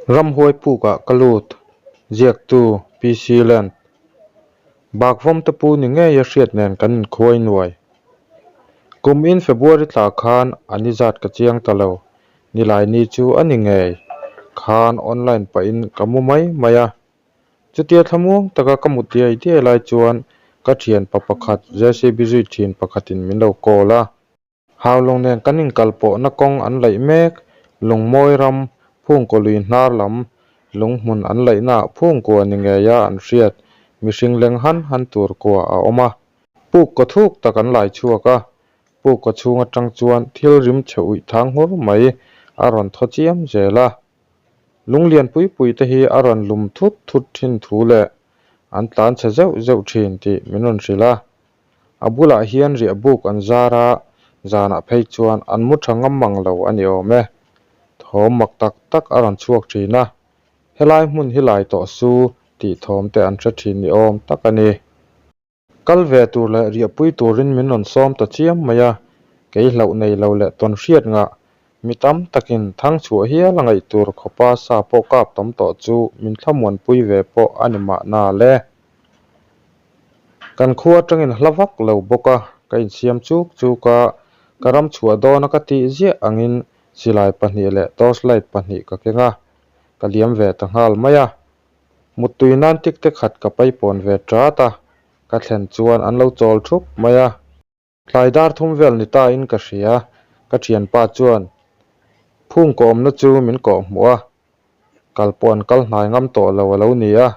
Ramhuai pukah ka lut, ziaktu PC Land. Bakvawmte pu ni ngeia hriat nen kan inkhuai nuai. Kum in February thla khan a ni zat ka chiang ta lo, nilai ni chu a ni ngei. Khan online pahin ka mu mai mai a. Chutia thlamuang taka ka mut diai diai lai chuan ka thianpa pakhat JCB zui thin pakhatin min lo call a. Haulawng nen kan inkal pawhna kawng an laih mek, Lungmawi ram, Phungkaw lui hnar lam, lunghmun an laihnaah phungkua ni ngeia an hriat, mihring leng han han tur kua a awm a. Puk kaw thuk tak an lai chhuak a, puk kaw chhung atang chuan thil rim chhe uih thang nghur mai a rawn thaw chiam zel a. Lung lian pui pui te hi a rawn lum thut thut thin thu leh an tlan chhe zeuh zeuh thin tih min rawn hrilh a. A bulah hian riah buk an zar a, zanah phei chuan an mu tha ngam mang lo a ni awm e. Thawm mak tak tak a rawn chhuak thin a, helai hmun hi lai tawh su tih thawm te an hre thin ni awm tak a ni. Kal ve tur leh riahpui turin min rawn sawm ta chiam mai a, kei hlauh nei lo leh tawn hriat ngah mi tam takin thang chhuah hial a ngaih tur khawpa sa pawh kap tam tawh chu min thlamuanpui ve pawh a ni mahna le. Kan khua atangin hla vak lo bawk a, ka insiam chuk chuk a, ka ram chhuah dawna ka tih ziah angin silai pahnih leh torch light pahnih ka keng a, ka liam ve ta nghal mai a. Muttui nan tik te khat ka paipawn ve tat a, ka thlen chuan an lo chawl thup mai a. Tlai dar thum vel ni ta in ka hria, ka thianpa chuan phung kawmna chu min kawh hmuh a, kal pawh an kal hnai ngam tawh lo a lo ni a,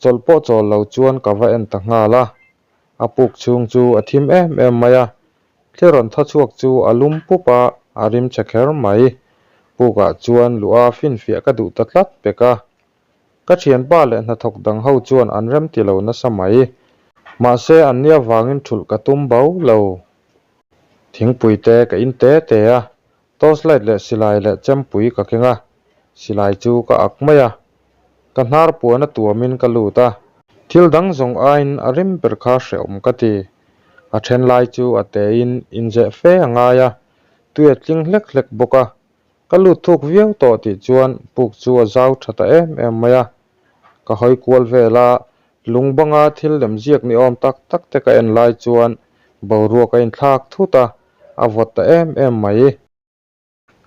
chawlh pawh chawl lo chuan ka va en ta nghal a, a puk chhung chu a thim em em mai a, thli rawn tha chhuak chu a lum pup a, a rim chhe kher mai, pukah chuan luh a finfiah ka duh ta tlat pek a. Ka thianpa leh hnathawk dang ho chuan an rem ti lo nasa mai. Mahse an nia vangin thulh ka tum bo lo. Thingpui te ka in te te a, torch light leh silai leh chempui ka keng a, silai chu ka ak mai a. Ka hnar puan a tuamin ka lut a. Thil dang zawng aiin a rim ber kha hrehawm ka ti. A then lai chu a tein inzeh fe a ngai a, tui a tling hlek hlek bawk a. Ka lut thuk viau tawh tih chuan puk chu a zau tha ta em em mai a, ka hawi kual vel a, lung banga thil lem ziak ni awm tak tak te ka en lai chuan boruak a inthlak thut a, a vawt ta em em mai.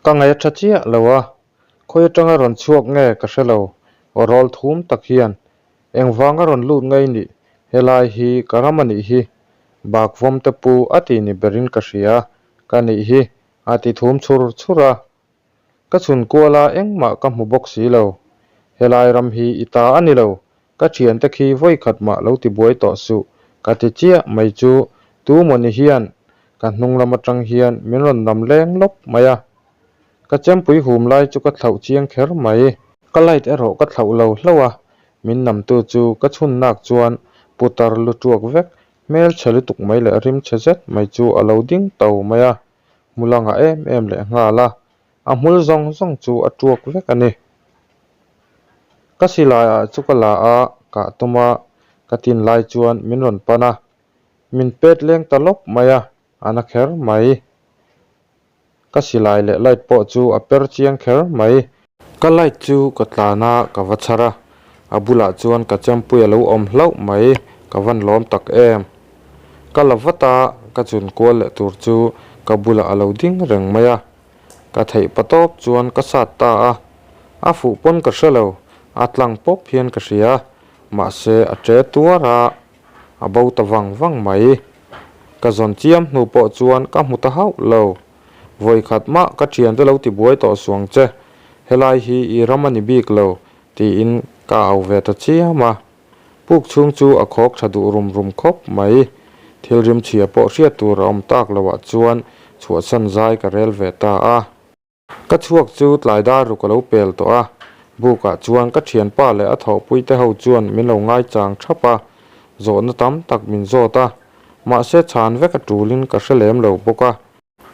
Ka ngaih a tha chiah lo a, khawi atanga rawn chhuak nge ka hre lo, aw rawl thum tak hian engvanga rawn lut ngei nih helai hi ka ram a nih hi, bak vawm te pu a ti ni berin ka hria ka nih hi A ti thum chhur chhur a, ka chhun kual a engmah ka hmu bawk si lo. Helai ram hi i ta a ni lo, ka thiante khi vawi khat mah lo ti buai tawh suh ka ti chiah mai chu tu mawni hian ka hnung lam atang hian min rawn nam leng lawp mai a. Ka chempui hum lai chu ka thlauh chiang kher mai. Ka light erawh ka thlauh lo hlauh a, min namtu chu ka chhun nak chuan putar lu tuak vek Hmelchhe lutuk mai leh rimchhe zet mai chu a lo ding to mai a, hmul a ngah em em leh nghal a, a hmul zawng zawng chu a tuak vek a ni. Ka silai ah chu ka la a, kah tum a, ka tin lai chuan min rawn pan a, min pet leng ta lawp mai a, a na kher mai. Ka silai leh light pawh chu a per chiang kher mai. Ka light chu ka tlan a, ka va chhar a, a bulah chuan ka chempui a lo awm hlauh mai, ka van lawm tak em. Ka la vat a, ka chun kual leh tur chu ka bulah a lo ding reng mai a. Ka theih pa tawp chuan ka sat ta a, a fuh pawn ka hre lo, a tlang pawp hian ka hria, mahse a che tuar a. A bo ta vang vang mai. Ka zawn chiam hnu pawh chuan ka hmu ta hauh lo. Vawi khat mah ka thiante lo ti buai tawh suang che, helai hi i ram a ni bik lo, tiin ka au ve ta chiam a. Puk chhung chu a khawk tha duh rum rum khawp mai. Thil rimchhia pawh hriat tur a awm tak loah chuan chhuahsan zai ka rel ve ta a. Ka chhuak chu tlai dar ruk a lo pel tawh a, bukah chuan ka thianpa leh a thawhpui te ho chuan min lo ngaichang thap a, zawhna tam tak min zawt a, mahse chhan vek a tulin ka hre lem lo bawk a.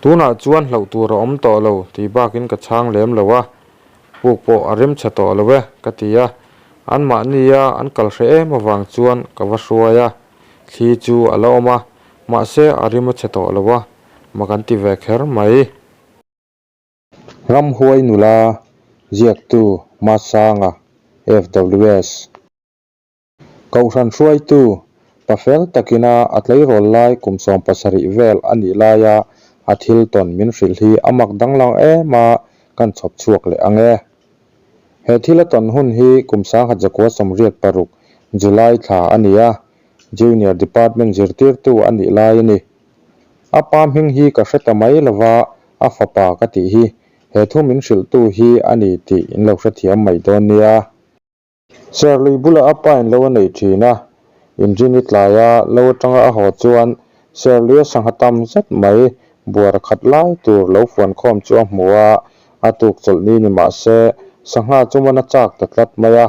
Tunah chuan hlauh tur a awm tawh lo tih bakin ka chhang lem lo a, puk pawh a rim chhe tawh lo e ka ti a, anmahnia an kal hre em avang chuan ka va hruai a, thli chu a la awm a, mahse a rim a chhe tawh lo a, mak an ti ve kher mai. Ramhuai nula ziaktu Masanga, FWS. Kohhran hruaitu, pa fel takina a tleirawl lai kum 17 vel a nih laia a thil tawn min hrilh hi a mak danglang em a, kan chhawp chhuak leh ang e. He thil a tawn hun hi kum 1986 July thla a ni a, Junior Department zirtirtu a nih lai a ni. A pa hming hi ka hre ta mai lova, a fapa ka tih hi he thu min hrilhtu hi a ni tih in lo hrethiam mai dawn nia. Serlui bulah a pa in lo a nei thin a, inrini tlaia lo atanga a haw chuan Serluia sangha tam zet mai buara khat lai tur lo fuan khawm chu a hmu a, a tuk chawlh ni ni mah se sangha chu man a chak ta tlat mai a.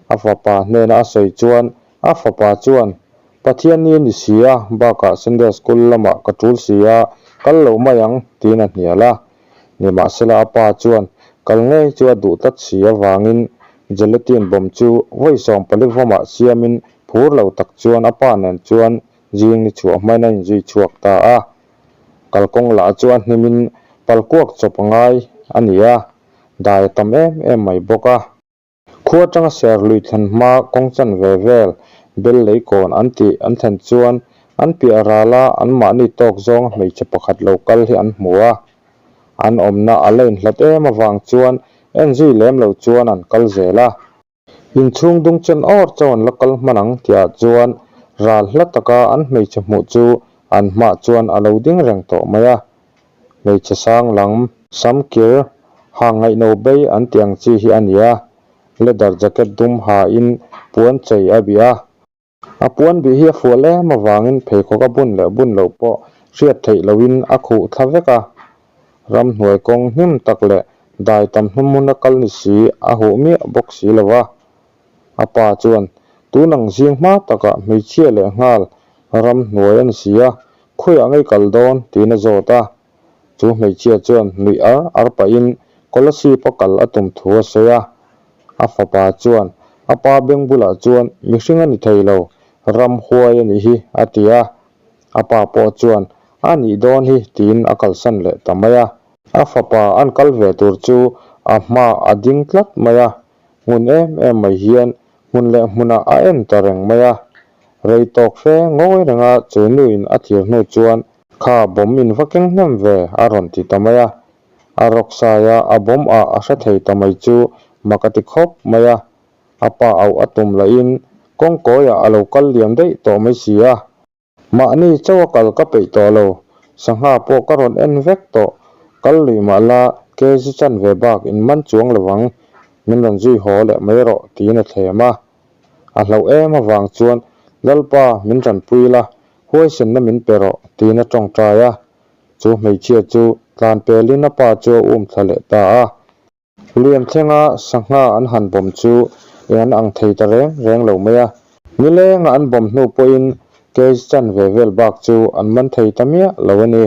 A fapa hnena a sawi chuan a fapa chuan, Pathian ni a ni si a, bakah Sunday School lamah ka tul si a, kal lo mai ang, tiin a hnial a. Nimahsela a pa chuan kal ngei chu a duh tlat si avangin Gelatin bawm chu vawi 14 vawmah siamin phur lo tak chuan a pa nen chuan zing ni chhuah hmain a inzui chhuak ta a. Kalkawng lah chu a hnimin palkuak chawp a ngai a ni a, dai a tam em em mai bawk a. Khua atanga ser lui thlen hma kawng chan ve vel bel lei kawn an tih an thlen chuan an piah rala anmahni tawk zawnga hmeichhe pakhat lo kal hi an hmu a. An awmna a la inhlat em avang chuan en zui lem lo chuan an kal zel a. Inchhung dung chen awr chauh an la kal hman ang tihah chuan ral hla taka an hmeichhe hmuh chu an hmah chuan a lo ding reng tawh mai a. Hmeichhe sang lam sam kir ha ngaihno bei an tih ang chi hi a ni a, leather jacket dum ha in puan chei a bih a. A puan bih hi a fual em avangin pheikhawk a bun leh bun loh pawh hriat theih lohin a khuh thla vek a. Ramhnuai kawng hnim tak leh dai tam hnumhmun a kal ni si a huh miah bawk si lo a. A pa chuan tun ang zing hma takah hmeichhia leh nghal ramhnuai a ni si a, Khawiah ngei kal dawn? tiin a zawt a. Chu hmeichhia chuan nuih ar ar pahin Kolasib a kal a tum thu a sawi a. A fapa chuan a pa beng bulah chuan mihring a ni thei lo, ramhuai a nih hi a ti a. A pa pawh chuan a nih dawn hi tiin a kalsan leh ta mai a. A fapa an kal ve tur chu a hmaah a ding tlat mai a, ngun em em mai hian hmun leh hmunah a en ta reng mai a. Rei tawk fe ngawi renga chu nuin a thlir hnu chuan, Kha bawm in va keng hnem ve, a rawn ti ta mai a. A rawk sai a, a bawm ah a hre thei ta mai chu mak a ti khawp mai a. A pa auh a tum lahin kawngkawiah a lo kal liam daih tawh mai si a. Mahni chauh a kal ka peih tawh lo, sangha pawh ka rawn en vek tawh, kal lui mah la kg chanve bak in man chuang lo ang, min rawn zui haw leh mai rawh tiin a thlem a. A hlauh em avang chuan Lalpa min tanpui la, huaisenna min pe rawh tiin a tawngtai a. Chu hmeichhia chu tlan pelin a pa chu a um thla leh ta a. Lian thlenga sangha an han bawm chu eng an ang thei ta reng reng lo mai a. Nilenga an bawm hnu pawhin cage chanve vel bak chu an man thei ta miah lo a ni.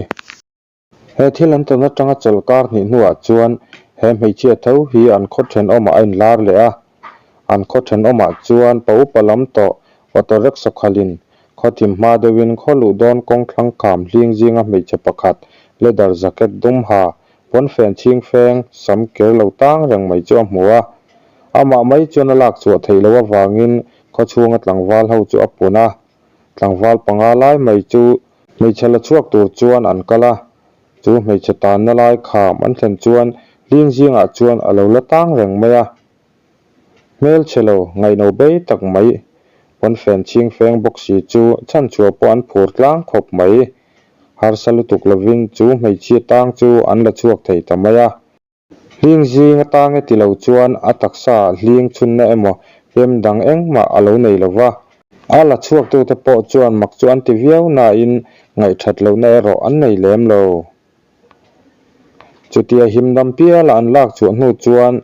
He thil an tawn atanga chawlh kar hnih hnuah chuan he hmeichhia tho hi an khaw thenawmah a inlar leh a. An khaw thenawmah chuan pa upa lam tawh auto rickshaw khalhin khaw thim hma deuhin khaw luh dawn kawng thlang kham hling zinga hmeichhe pakhat leather jacket dum ha pawnfen chhing feng sam ker lo tang reng mai chu a hmu a. Amah mai chuan a lak chhuah theih loh avangin khaw chhunga tlangval ho chu a pun a. Tlangval panga lai mai chu hmeichhe la chhuak tur chuan an kal a, chu hmeichhe tanna lai kham an thlen chuan hling zingah chuan a lo la tang reng mai a. Hmelchhe lo ngaihno bei tak mai pawnfen chhing feng bawk si chu chhanchhuah pawh an phur tlang khawp mai. Harsa lutuk lovin chu hmeichhia tang chu an la chhuak thei ta mai a. Hling zing atang e ti lo chuan a taksa ah hling chhunna emaw pem dang engmah a lo nei lo va. A la chhuaktute pawh chuan mak chu an ti viau nain ngaihthat lohna erawh an nei lem lo. Chutia himdam piala an lak chhuah hnu chuan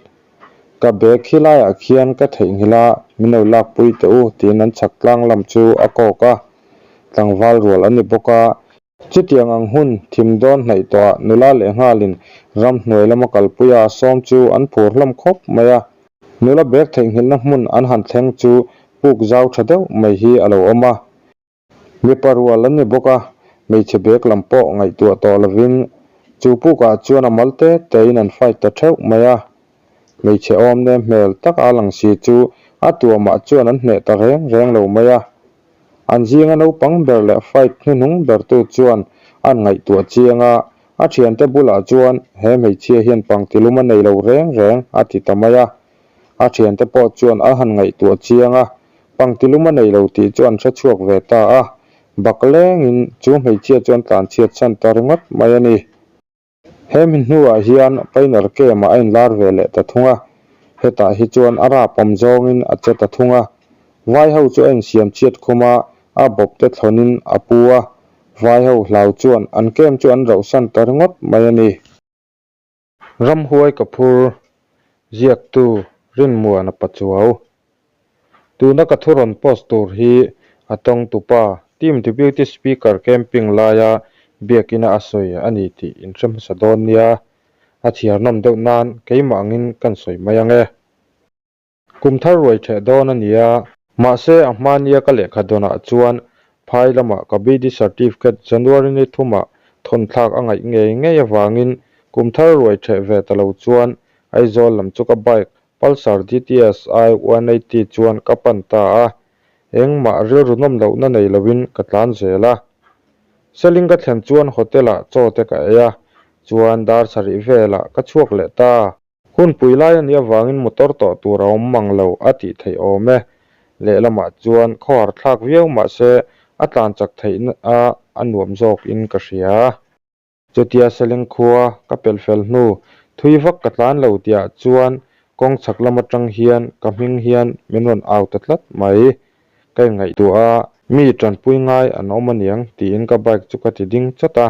ka bag khi laiah khian ka theihnghilh a, min lo lakpui teh u tiin an chhak tlang lam chu a kawk a. Tlangval rual an ni bawk a. Chutiang ang hun thim dawn hnaih tawhah nula leh nghalin ramhnuai lama kalpuia a sawm chu an phur hlawm khawp mai a. Nula bag theihnghilhna hmun an han thleng chu puk zau tha deuh mai hi a lo awm a. Mipa rual an ni bawk a, hmeichhe bag lam pawh ngaihtuah tawh lovin chu pukah chuan a mal te tein an fight ta theuh mai a. Hmeichhe awmnem hmel taka lang si chu a tuamah chuan an hneh ta reng reng lo mai a. An zinga naupang ber leh fight hnuhnung bertu chuan an ngaihtuah chiang a, a thiante bulah chuan he hmeichhia hian pangtilum a nei lo reng reng a ti ta mai a. A thiante pawh chuan a han ngaihtuah chiang a, pangtilum a nei lo tih chu an hre chhuak ve ta a, bak lengin chu hmeichhia chuan tlanchhiat chhan ta ringawt mai a ni. He mi hnuah hian Pioneer Camp-ah a inlar ve leh ta thung a, hetah hi chuan a rap awm zawngin a che ta thung a. Vai ho chu a insiam chhiat khum a, a bawp te thlawnin a pu a, vai ho hlau chuan an camp chu an rauhsan ta ringawt mai a ni. Ramhuai ka phur, ziaktu Rinmuana Pachuau. Tuna ka thu rawn post tur hi a tawngtupa Team Deputy Speaker camping laia biakina a sawi a ni tih in hre hmasa dawn nia, a chhiar nawm deuh nan keimah angin kan sawi mai ang e. Kum thar ruai theh dawn a nia. Mahse a hmania ka lehkha dawnah chuan phai lamah ka BD certificate January ni thumah thawn thlak a ngaih ngei ngei avangin kum thar ruai theh ve ta lo chuan Aizawl lam chu ka bike Pulsar DTSI 180 chuan ka pan ta a, engmah rilru nawm lohna nei loin ka tlan zel a. Seling ka thlen chuan hotel-ah chaw te ka ei a, chuan dar sarih velah ka chhuak leh ta. Hunpui lai a nih avangin motor tawh tur a awm mang lo a tih theih awm e. Lehlamah chuan khawhar thlak viau mahse a tlan chak theihna a nuam zawkin ka hria. Chutia Seling khua ka pel fel hnu thui vak ka tlan lo tihah chuan kawng chhak lam atang hian ka hming hian min rawn au ta tlat mai. Ka inngaihtuah a, mi tanpui ngai an awm aniang tiin ka bike chu ka ti ding chawt a,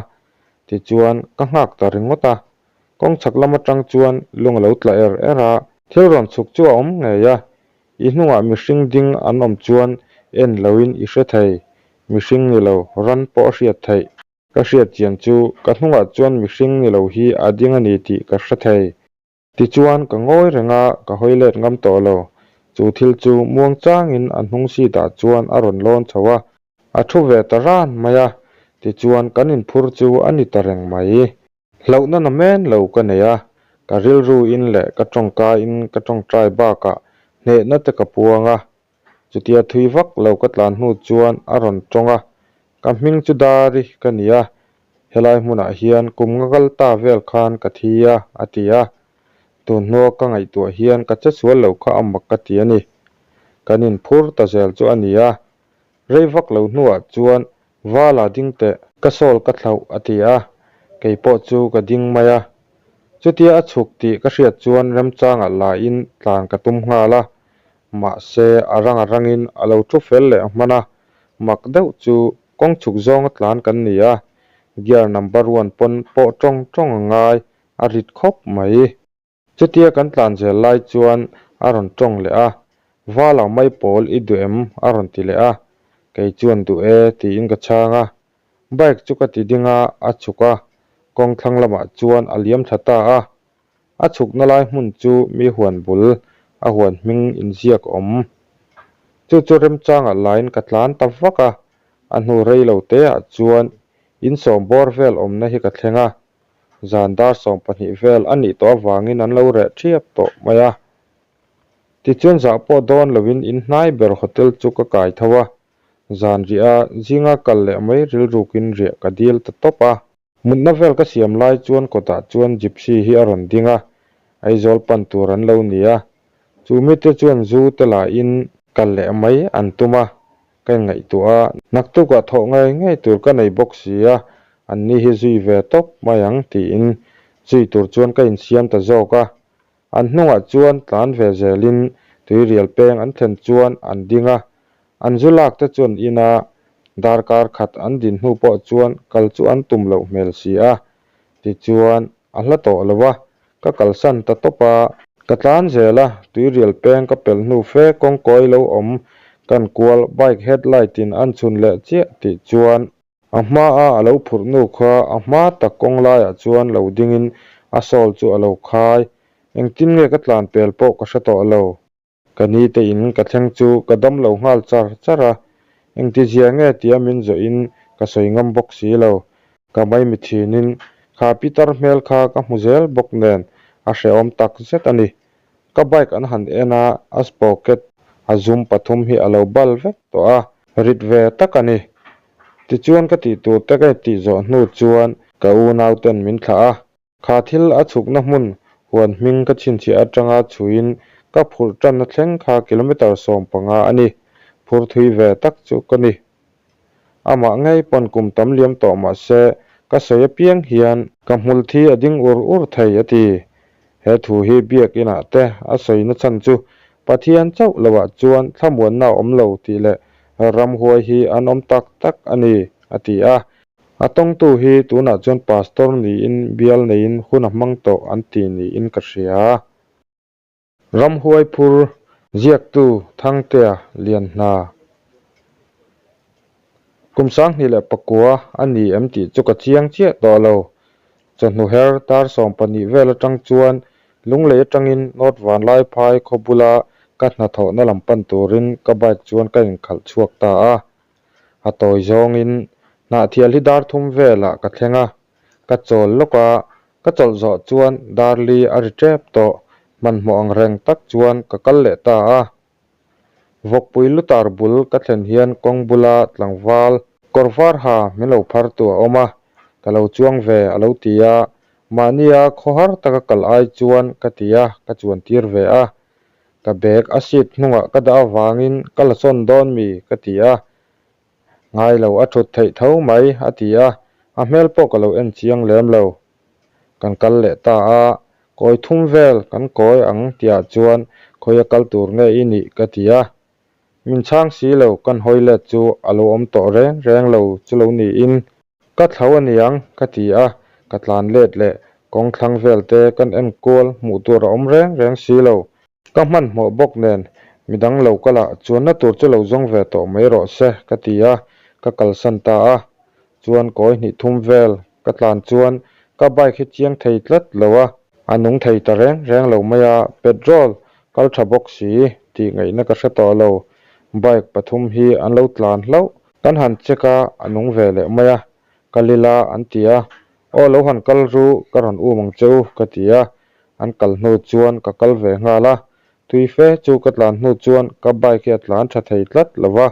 tichuan ka nghak ta ringawt a. Kawng chhak lam atang chuan lung a lo tla er er a, thil rawn chhuk chu a awm ngei a, i hnungah mihring ding an awm chuan en loin i hre thei, mihring ni lo ran pawh a hriat theih. Ka hriat chian chu ka hnungah chuan mihring ni lo hi a ding a ni tih ka hre thei. Tichuan ka ngawi reng a, ka hawi let ngam tawh lo. Chu thil chu muang changin a hnung seat ah chuan a rawn lawn chho a, a thu ve ta ran mai a, tichuan kan inphur chu a ni ta reng mai. Hlauhna na men lo ka nei a, ka rilru in leh ka tawngka in ka tawngtai bakah hnehna te ka puang a, Chutia thui vak lo ka tlan hnu chuan a rawn tawng a, ka hming chu Dari ka ni a, helai hmunah hian kum nga kal ta vel khan ka thi a, a ti a. Tun hnua ka ngaihtuah hian ka che sual lo kha a mak ka ti a ni. Kan inphur ta zel chu a ni a, rei vak lo hnuah chuan Vala ding teh, ka sawl ka thlauh a ti a, kei pawh chu ka ding mai a. Chutia a chhuk tih ka hriat chuan remchangah lain tlan ka tum nghal a, Mahse, a rang a rangin a lo thu fel leh hman a, mak deuh chu kawng chhuk zawnga tlan kan ni a, gear number one pawn pawh tawng tawng a ngai, a rit khawp mai. Chutia kan tlan zel lai chuan a rawn tawng leh a, Vala mai pawl i duh em? a rawn ti leh a, kei chuan duh e tiin ka chhang a. Bike chu ka ti ding a, a chhuk a, kawng thlang lamah chuan a liam thla ta a, A chhukna lai hmun chu mi huan bul, a huan hming inziak awm. Chu chu remchangah lain ka tlan ta vak a, a hnu rei lo teah chuan in sawm bawr vel awmna hi ka thleng a, zan dar 12 vel a nih tawh avangin an lo reh ṭhiap tawh mai a. Tichuan zah pawh dawn loin in hnai ber hotel chu ka kai tho a, zan riah a zinga kal leh mai rilrukin riah ka dil ta tawp a. Mutna vel ka siam lai chuan kawtah chuan gypsy hi a rawn ding a, Aizawl pan tur an lo ni a. Chu mite chuan zu te lahin kal leh mai an tum a, ka inngaihtuah a, naktukah thawh ngei ngei tur ka nei bawk si a, anni hi zui ve tawp mai ang tiin zui tur chuan ka insiam ta zawk a. An hnungah chuan tlan ve zelin tuirial peng an thlen chuan an ding a, An zu lak te chuan ina darkar khat an din hnu pawh chuan kal chu an tum loh hmel si a, tichuan a hla tawh lo a, ka kalsan ta tawp a. Ka tlan zel a, tuirial peng ka pelh hnu fe kawngkawi lo awm kan kual bike headlight in an chhun leh chiah tih chuan a hma a a lo phurh nu kha a hma tak kawng laiah chuan lo dingin a sawl chu a lo khai, engtin nge ka tlan pel pawh ka hre tawh lo. Ka ni te in ka thleng chu ka dam lo nghal char char a, engtizia nge tia min zawh in ka sawi ngam bawk si lo. Ka maimi thin in kha pitar hmel kha ka hmu zel bawk nen a hrehawm tak zet a ni. Ka bike an han en a, a sprocket a zum pathum hi a lo bal vek tawh a, rit ve tak a ni. Tichuan ka tih tur te ka tih zawh hnu chuan ka unau ten min thlah a. Kha thil a chhukna hmun huan hming ka chhinchhiah atanga chhuiin ka phurh tanna thleng kha kilometre 15 a ni. Phur thui ve tak chu ka ni. Amah ngei pawn kum tam liam tawh mah se ka sawi apiang hian ka hmul thi a ding ur ur thei a ti. He thu hi biakinah te a sawina chhan chu Pathian chauh loah chuan thlamuanna a awm lo tih leh ramhuai hi an awm tak tak a ni a ti a. A tawngtu hi tunah chuan pastor niin bial neiin hun a hmang tawh an ti niin ka hria. Ramhuai phur ziaktu Thangtea Lianhna Kum 2009 a ni em tih chu ka chiang chiah tawh lo. Chawhnu her dar 12 vel atang chuan Lunglei atangin North Vanlaiphai khaw bula ka hnathawhna lam pan turin ka bike chuan ka inkhalh chhuak ta a. A tawi zawngin Hnahthial hi dar thum velah ka thleng a, ka chawl lawk a, ka chawlh zawh chuan dar li a ri tep tawh, hmanhmawh ang reng tak chuan ka kal leh ta a. Vawkpui lutar bul ka thlen hian kawng bula tlangval kawr var ha min lo phar tu a awm a, ka lo chuang ve a lo ti a, mahnia khawhar taka kal ai chuan ka ti a, ka chuan tir ve a. Ka bag a seat hnungah ka dah avangin ka la sawn dawn mi ka ti a, Ngai lo a thut theih tho mai a ti a, a hmel pawh ka lo en chiang lem lo. Kan kal leh ta a, kawi thum vel kan kawi ang tihah chuan khawi a kal tur nge i nih ka ti a. Min chhang si lo kan hawi let chu a lo awm tawh reng reng lo chu lo niin. Ka thlo a niang ka ti a, ka tlan let leh kawng thlang vel te kan en kual hmuh tur a awm reng reng si lo. Ka hmanhmawh bawk nen midang lo kal ah chuanna tur chu lo zawng ve tawh mai rawh se ka ti a, ka kalsan ta a. Chuan kawi hnih thum vel ka tlan chuan ka bike hi chiang thei tlat lo a, a nung thei ta reng reng lo mai a, petrol kal tha bawk si tih ngaihna ka hre tawh lo. Bike pathum hi an lo tlan hlauh Kan han check a, a nung ve leh mai a, kal ila an ti a, aw lo han kal ru ka rawn um ang che u ka ti a, an kal hnu chuan ka kal ve nghal a, tui fe chu ka tlan hnu chuan ka bike hi a tlan tha thei tlat lo va,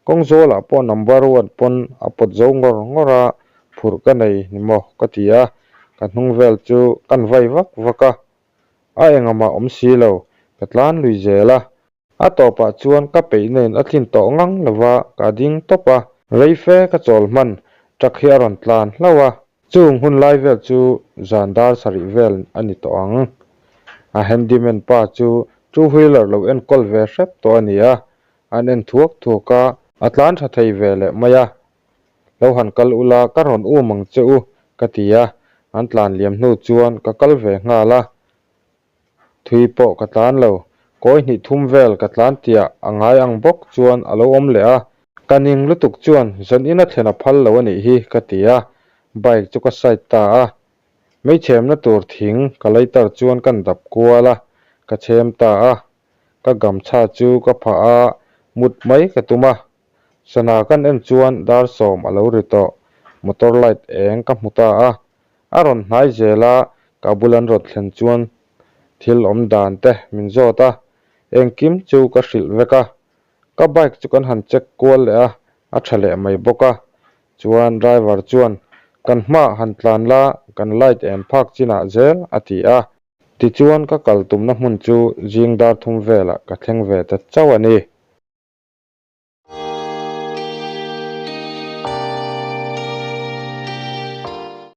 kawng zawlah pawh number one pawn a pawt zo ngawr ngawr a, phurh ka nei ni maw ka ti a, ka hnung vel chu kan vai vak vak a, a engahmah awm si lo, ka tlan lui zel a. A tawpah chuan ka peih nen a tlin tawh ngang lova ka ding tawp a, rei fe ka chawl hman truck hi a rawn tlan hlauh a. Chung hun lai vel chu zan dar sarih vel a ni tawh ang. A handyman pa chu two wheeler lo enkawl ve hrep tawh a ni a, an en thuak thuak a, a tlan tha thei ve leh mai a. Lo han kal ula ka rawn um ang che u ka ti a, an tlan liam hnu chuan ka kal ve nghal a. Thui pawh ka tlan lo, kawi hnih thum vel ka tlan tiah a ngai ang bawk chuan a lo awm leh a, ka ning lutuk chuan zan ina thlen a phal lo a nih hi ka ti a, bike chu ka side ta a. Mei chhemna tur thing ka lighter chuan kan dap kual a, ka chhem ta a. Ka gamchha chu ka phah a, mut mai ka tum a. Sana kan en chuan dar 10 a lo ri tawh, motor light eng ka hmu ta a, A rawn hnai zel a, ka bul an rawn thlen chuan thil awm dan te min zawt a, engkim chu ka hrilh vek a. Ka bike chu kan han check kual leh a, a tha leh mai bawk a. Chuan driver chuan kan hmaah han tlan la, kan light en phak chinah zel a ti a. Tichuan ka kal tumna hmun chu zing dar thum velah ka thleng ve ta chauh a ni.